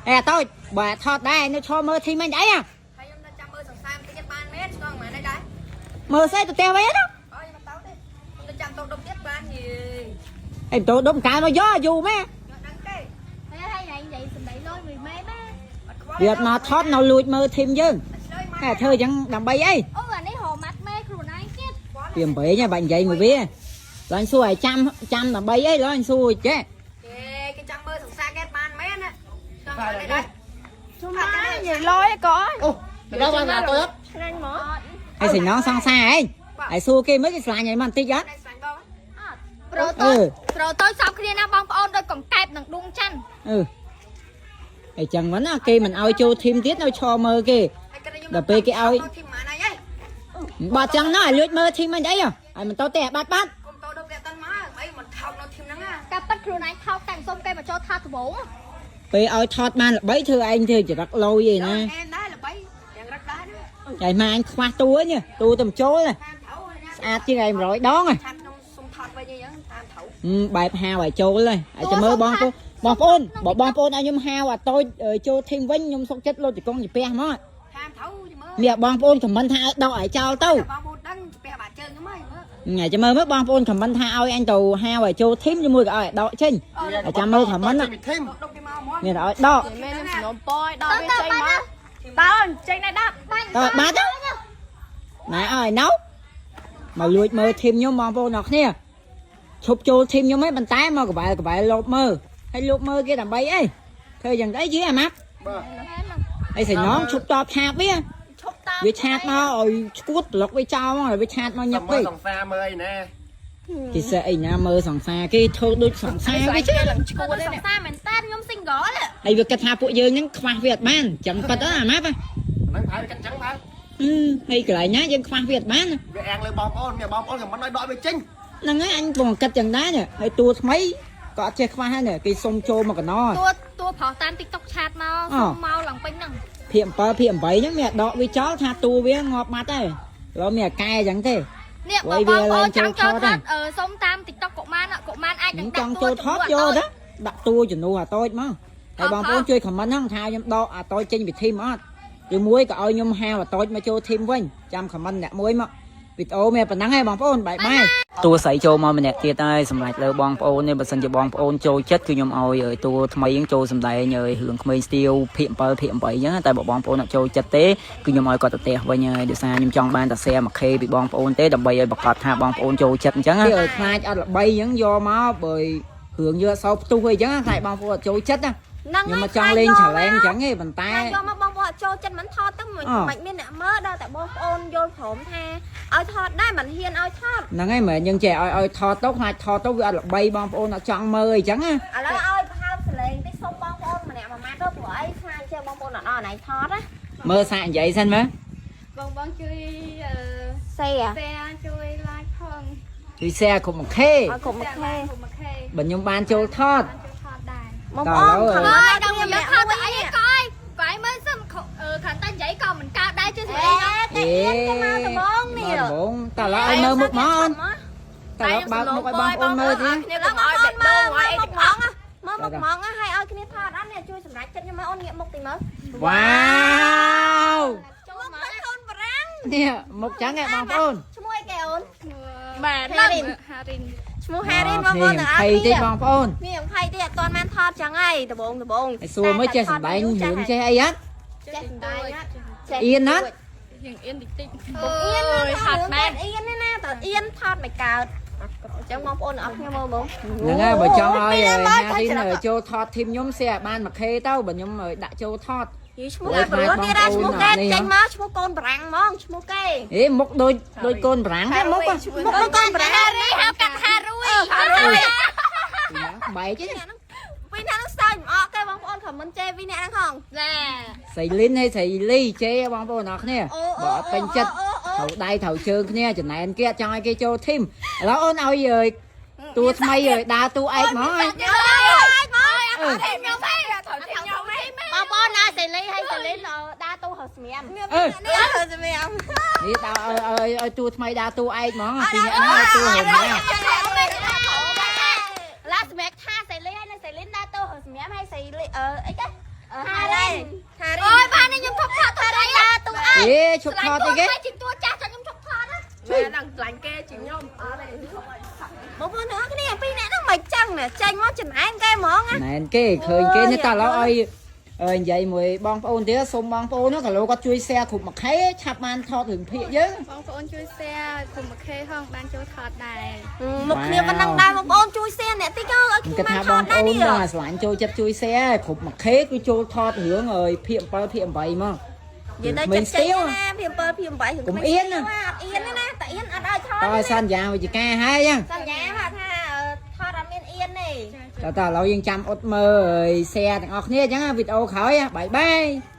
អេអាតូចបើថតដែរនៅឈរមើល team អញអីហ៎ ហើយខ្ញុំនៅចាំមើលសង្សារតិចបានមែនស្គងមិនដែរដែរ មើលស្អីទៅផ្ទះវិញណា អើយមកទៅទេខ្ញុំទៅចាំតោដុំទៀតបានយី អីទៅដុំកើមកយកយូរម៉ែ ខ្ញុំដឹងទេ ហើយហើយនិយាយសម្ដីលយមួយម៉ែម៉ែ អត់ខ្វល់ វាអត់មកថតនៅលួចមើល team យើង ឆ្លើយមក តែធ្វើអញ្ចឹងដើម្បីអី អូអានេះរមាត់ម៉ែខ្លួនឯងទៀត វាអំបែងបាច់និយាយមួយវាឡើងសួរឲ្យចាំចាំដើម្បីអីឡើងសួរចេះ គេគេចាំមើលសង្សារគេបានមែនណាស្គងមិនដែរ ជុំមកនិយាយលយក៏ អូទៅដល់បានទៅ ឆ្ងាញ់ហ្មង ហើយស្រីណងសង្សារឯងហើយសួរគេមើលគេស្លាញ់ឯងមកបន្តិចអត់ តែស្លាញ់បង ប្រូតូចប្រូតូចសោកគ្នាណាបងប្អូនដូចកង្កែបនឹងដួងច័ន្ទ អឺអីចឹងហ្នឹងណាគេមិនឲ្យចូល team ទៀតនៅឈរមើលគេ ហើយគេខ្ញុំ ដល់ពេលគេឲ្យ team ម៉ានអីហី បាត់ចឹងណាឲ្យលួចមើល team អញអីឲ្យមិនទៅទេបាត់បាត់ កុំតោដុំគេអត់តាន់មកអីមិនថោកនៅ team ហ្នឹងណា ការប៉ັດខ្លួនឯងថោកតែសុំគេមកចូលថតដំបង ពេលឲ្យថតបានល្បីធ្វើឯងធ្វើចរិតលយឯណា អែនដែរល្បីយ៉ាងរឹកដែរណា ចៃម៉ាអញខ្វះតួនេះតួទៅចូល តាមថៅ ស្អាតជាងឯង100ដង ឆាត់ខ្ញុំសុំថតវិញអីចឹងតាមថៅ បែបហាវឲ្យចូលហើយឲ្យចាំមើលបងប្អូនបងប្អូនបើបងប្អូនឲ្យខ្ញុំហាវអាតូចចូលធីមវិញខ្ញុំសុកចិត្តលោតជង្គង់ជាពះមក តាមថៅមើល មានបងប្អូនខមមិនថាឲ្យដកឲ្យចោលទៅ បងប្អូនដឹងស្ពះបាក់ជើងខ្ញុំហើយមើល ថ្ងៃចាំមើលមើលបងប្អូនខមមិនថាឲ្យអញទៅហាវឲ្យចូលធីមជាមួយក៏ឲ្យដកចេញឲ្យចាំមើលខមមិន ពីធីម ដុំគេមកមក មានឲ្យដក មែនខ្ញុំសំណុំប៉យដល់វាចេញមកតើចេញណែដាប់ បាញ់ តើបាត់ទៅណែឲ្យណៅមកលួចមើលធីមខ្ញុំបងប្អូនអរគ្នាឈប់ចូលធីមខ្ញុំឯងប៉ុន្តែមកកបែលកបែលលោបមើលហើយលោបមើលគេដើម្បីអីធ្វើយ៉ាងអីយីអាម៉ាប់ បាទ អីសញងឈប់តបឆាបវា ឈប់តាម វាឆាតមកឲ្យឈួតប្លុកវាចោលមកឲ្យវាឆាតមកញឹកពេក សង្សារមើលអីណែ គេសេះអីណាមើលសង្សារគេធ្វើដូចសង្សារវាចេះ ឡើងឈួ គាត់ តទេ សង្សារមែនតើខ្ញុំ single ហើយវាគិតថាពួកយើងហ្នឹងខ្វះវាអត់បានចឹងប៉ិតហ៎អាម៉ាប់ហ៎ ហ្នឹងប្រហែលកាត់ចឹងបាទ អឺហើយកន្លែងណាយើងខ្វះវាអត់បាន វាអាំងលើបងប្អូនមានបងប្អូនក៏មិនឲ្យដកវាចេញ ហ្នឹងហើយអញបងគិតចឹងដែរនេះហើយតួថ្មីក៏អត់ចេះខ្វះដែរនេះគេសុំចូលមកកណោ តួតួប្រុសតាម TikTok ឆាតមកសុំមកឡើងពេញហ្នឹង ភាគ7ភាគ8ហ្នឹងមានដកវាចោលថាតួវាងាប់បាត់ហើយឡើយមានអាកែចឹងទេ នេះបងប្អូនចង់ចូលថតសុំតាម TikTok កុមារកុមារអាចនឹង ចង់ចូលថតយកទៅដាក់តួជំនួសអាតូចមកហើយបងប្អូនជួយ comment ហ្នឹងថាខ្ញុំដកអាតូចចេញពី team អត់ឬមួយក៏ឲ្យខ្ញុំហៅអាតូចមកចូល team វិញចាំ comment អ្នកមួយមកវីដេអូមានប៉ុណ្ណឹងឯងបងប្អូន bye bye តួស្រីចូលមកម្នាក់ទៀតហើយសម្រាប់លើបងប្អូននេះបើសិនជាបងប្អូនចូលចិត្តគឺខ្ញុំឲ្យតួថ្មីហ្នឹងចូលសម្ដែងរឿងក្មេងស្ទាវភាគ7ភាគ8អញ្ចឹងតែបើបងប្អូនអត់ចូលចិត្តទេគឺខ្ញុំឲ្យគាត់ទៅផ្ទះវិញហើយដោយសារខ្ញុំចង់បានតែ share 1K ពីបងប្អូនទេដើម្បីឲ្យប្រកាសថាបងប្អូនចូលចិត្តអញ្ចឹងឲ្យខ្លាចអត់ល្បីអញ្ចឹងយកមកបើរឿងយកអត់សូវផ្ទុះអីអញ្ចឹងខ្លាចបងប្អូនអត់ចូលចិត្តណា ហ្នឹង ខ្ញុំមកចង់លេង challenge អញ្ចឹងទេប៉ុន្តែ តែយកមកបងប្អូនអត់ចូលចិត្តមិនថតទៅមិនមិនមានអ្នកមើលដល់តែបងប្អូនយល់ព្រមថាឲ្យថតដែរមិនហ៊ានឲ្យថត ហ្នឹងហើយមិនមែនយើងចេះឲ្យឲ្យថតទៅខ្លាចថតទៅវាអត់ល្បីបងប្អូនអត់ចង់មើលអីចឹងណា ឥឡូវឲ្យផើសលេងតិចសុំបងប្អូនម្នាក់មួយម៉ាត់ទៅព្រោះអីខ្លាចចេះបងប្អូនអត់អស់ណៃថតណា មើលសាកនិយាយសិនមើល បងបងជួយអឺ សេ share ជួយ like ផង ជួយ share គ្រប់ 1K ឲ្យគ្រប់មួយខេ គ្រប់ 1K បើខ្ញុំបានចូលថត បានជួយថតដែរ បងប្អូនខំ អើ មក យដល់មកយកថតទៅអីក៏អីក៏អីមើលសិនអឺគ្រាន់តែនិយាយក៏មិនកើតដែរជួយស្រី អេតែអៀនគេមកដំបងនេះ ដំបងតើឡើយឲ្យមើលមុខមកអូនតើឡើយបើកមុខឲ្យបងប្អូនមើលទី គ្នាកុំឲ្យបេះដូងឲ្យអីទាំងអស់មើលមុខហ្មងឲ្យឲ្យគ្នាថតអត់នេះជួយសម្រេចចិត្តខ្ញុំឲ្យអូនងាកមុខតិចមើល វ៉ាវ មុខទៅកូនបារាំង នេះមុខចឹងឯងបងប្អូន ឈ្មោះអីគេអូន បាទ ហារិន ហារិន ឈ្មោះហារីនបងប្អូនទាំងអស់ ភ័យ គ្នា តិចបងប្អូន មានភ័យតិចអត់ទាន់បានថតចឹងហើយដបងដបង ឲ្យសួរមើលចេះសំដែងរឿងចេះអីអត់ ចេះសំដែងអត់ចេះ អៀនណាស់ រៀងអៀនតិចតិច អៀនណា ហាត់មែន អៀនណាតើអៀនថតមិនកើតអញ្ចឹងបងប្អូនទាំងអស់គ្នាមើលបង ហ្នឹងហើយបើចង់ឲ្យហារីនចូលថតធីមខ្ញុំ share បាន 1K ទៅបើខ្ញុំដាក់ចូលថត យីឈ្មោះគេព្រោះទៀតដែរឈ្មោះគេចេញមកឈ្មោះកូនបារាំងហ្មងឈ្មោះគេ អេមុខដូចដូចកូនបារាំងទេមុខហ៎ មុខដូចកូនបារាំង ហារីហៅកាត់ហារុយ បែកទេ ពីរនាក់ហ្នឹងសើចមិនអកទេបងប្អូនខមមិនជេរពីរនាក់ហ្នឹងហង ឡា ស្រីលីនហើយស្រីលីជេរបងប្អូនអរគ្នាបើអត់ពេញចិត្តត្រូវដៃត្រូវជើងគ្នាចំណែនគេអត់ចង់ឲ្យគេចូលធីមឥឡូវអូនឲ្យតួថ្មីឲ្យដើរតួឯកហ្មងហើយ ខ្ញុំហេខ្ញុំហេ បងប្អូនណាសេលីហើយសេលីដើរទូហៅស្មៀម អឺ នេះហៅស្មៀម នេះដើរឲ្យឲ្យតួថ្មីដើរតួឯកហ្មងពីអ្នកណាឲ្យតួហៅណា ឡាសម្រាប់ថាសេលីហើយនៅសេលីដើរទូហៅស្មៀមហើយសេលីអឺអីគេហា អេឈប់ថតអីគេ ជាងតួចាស់ចាំខ្ញុំឈប់ថតណា មែនហ្នឹងឆ្លាញ់គេជាងខ្ញុំអត់ទេ បងប្អូនទាំងអស់គ្នាពីរអ្នកហ្នឹងមិនចឹងណាចេញមកចំណែនគេហ្មងណា ណែនគេឃើញគេនេះតើឥឡូវឲ្យអើនិយាយមួយបងប្អូនទៀតសូមបងប្អូនហ្នឹងក៏លោកគាត់ជួយ share គ្រប់មួយខែឆាប់បានថតរឿងភាគយើង បងប្អូនជួយ share គុំ 1K ហងបានចូលថតដែរ មុខគ្នាប៉ុណ្ណឹងដែរបងប្អូនជួយ share អ្នកតិចឲ្យ ខ្ញុំគិត ខ្ញុំ ថា បានថ បងប្អូន តដែរនេះ ដល់ស្រឡាញ់ចូលចិត្តជួយ share គ្រប់មួយខែគឺចូលថតរឿងអើយភាគ7ភាគ8មក និយាយទៅ មិន ចិត្តចេញ ស្ទៀវ ណាភា7ភា8 កុំអៀនណា អត់អៀនទេណាតែអៀនអត់ឲ្យថត តើសន្យាវិជ្ជការហើយហ្នឹង សន្យាថាថតអត់មានអៀនទេ តើតើឥឡូវយើងចាំអត់មើលហើយ share ទាំងអស់គ្នាអញ្ចឹងវីដេអូក្រោយបាយបាយ។